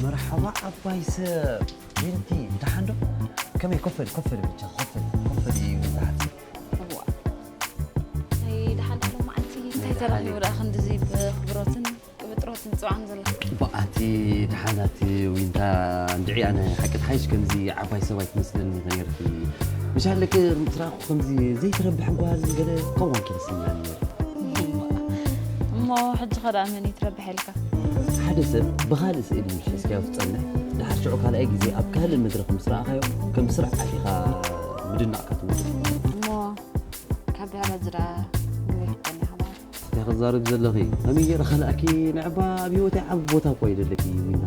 መርሓባ ዓባይ ሰብ። ዊንቲ፣ ደሓን ዶ? ከመይ፣ ኮፈል፣ ኮፈል ብቻ፣ ኮፈል፣ ኮፈል እዩ ዝሓት። እዋ፣ ኣይ፣ ደሓን ዶ መዓልቲ እንታይ ተረኺቡ ደኣ ክንድዚ ብኽብሮትን ቅብጥሮትን ጽዋዕን ዘለካ? እባ ኣቲ ደሓን ኣቲ ዊንታ፣ እንድዒ ኣነ ሓቂ ሓይሽ ከምዚ ዓባይ ሰብ ኣይትመስለኒ ከ ነርኪ። ምሻለኪ ምስ ረኣኹ ከምዚ ዘይትረብሕ ጓል ገለ ክኸውን ክመስለኒ ነይሩ። እሞ ሕጂ ኸ ደኣ መን እዩ ትረብሕ ኢልካ? ሓደ ሰብ ብኻልእ ስእሊ ምስ ሒዝካዮ ትጸንሕ፣ ድሓር ሽዑ ካልኣይ ግዜ ኣብ ካልእ መድረኽ ምስ ረኣኻዮ ከም ስርዓት ኢኻ ምድናቕካ ትመስል። እሞ ካብ ድሕሪ ሕጂ ደኣ ግዜ ክትኮን ኢኻ ማለት እዩ። እንታይ ክዛረብ ዘለኺ? ከመይ ገይረ ካልኣኪ ንዕባ ኣብ ህይወተይ ዓቢ ቦታ እኮ እዩ ዘለኪ ዊና።